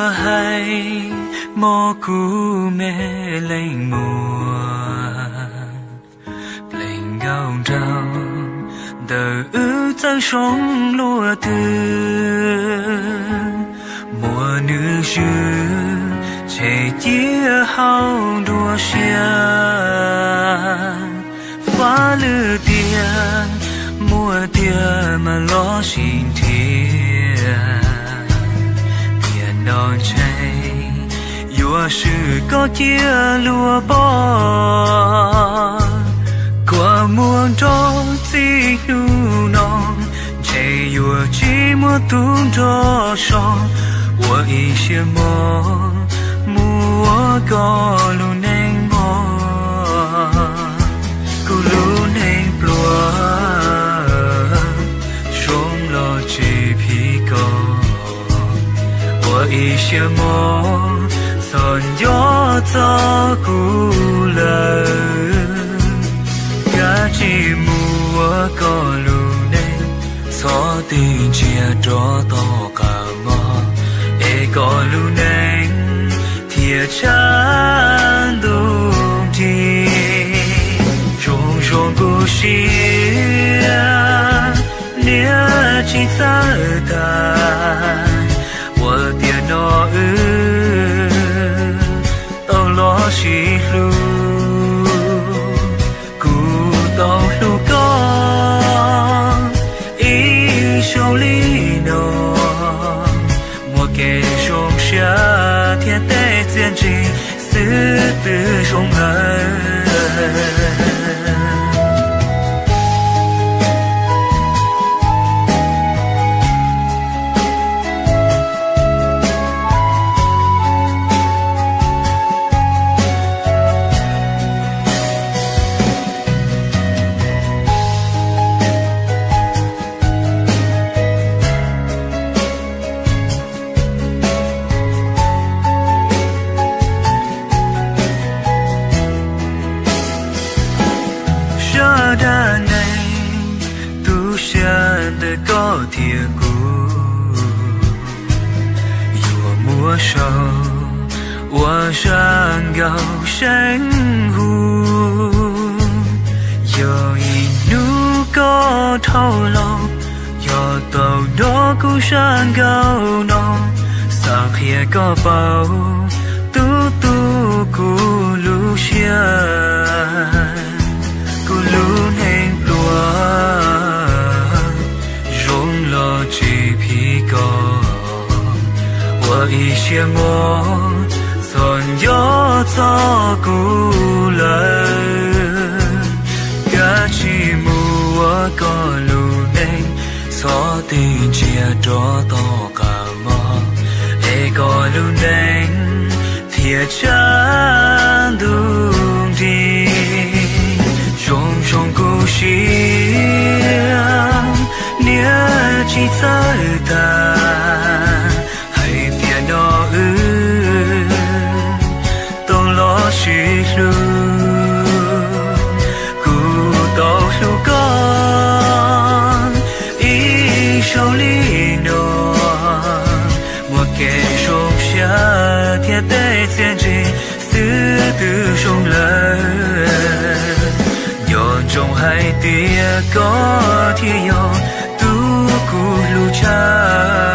Hais mob kuv me leej muam, pleev nkauj nraug ntawm wb txawj zoo luaj twg. Muaj nws zwm tshem cia hauv nruab siab, fab lwm tiag muaj tiag mas los sis nrhiav. Tiam no ntshe yuav swm koj cia luag pom. Kua muag nrov txij hnub no, ntshe yuav tsis muaj tub nrog so. Ua ib siab mog mus ua koj lub neej mog, kuv lub neej pluag, zoo los tsis phim koj. Ua ib siab mog txhob nco txog kuv lawm, kav tsij mus ua koj lub neej, txhob tig ntsia rov tom qab mog, es koj lub neej thiaj tshav ntuj nrig. Zoo zoo kuv siab niam tsis txawj tag, ua tiam no wb tau los sib hlub. Kuv tau hlub koj ib zaug li no, muaj kev zoo siab thiab tej txiaj ntsig xwb twb zoo lawm. Zaj dab neeg tu siab ntawm koj thiab kuv, yuav muab sau ua zaj nkauj seev huv. Yog ib hnub koj dhau los, yog tau hnov kuv zaj nkauj no, xav qhia koj paub, tub tu kuv lub siab. Kuv lub neej pluag, zoo los tsis phim koj. Ua ib siab mog, txhob nco txog kuv lawm, kav tsij mus ua koj lub neej, txhob tig ntsia rov tom qab mog, es koj lub neej thiaj tshav ntuj nrig. Zoo zoo kuv siab niam tsis txawj tag, hais tiam no wb tau los sib hlub. Kuv tau hlub koj ib zaug li no, muaj kev zoo siab thiab tej txiaj ntsig xwb twb zoo lawm. Nco ntsoov hais tias koj thiaj yog tus kuv hlub tshaj.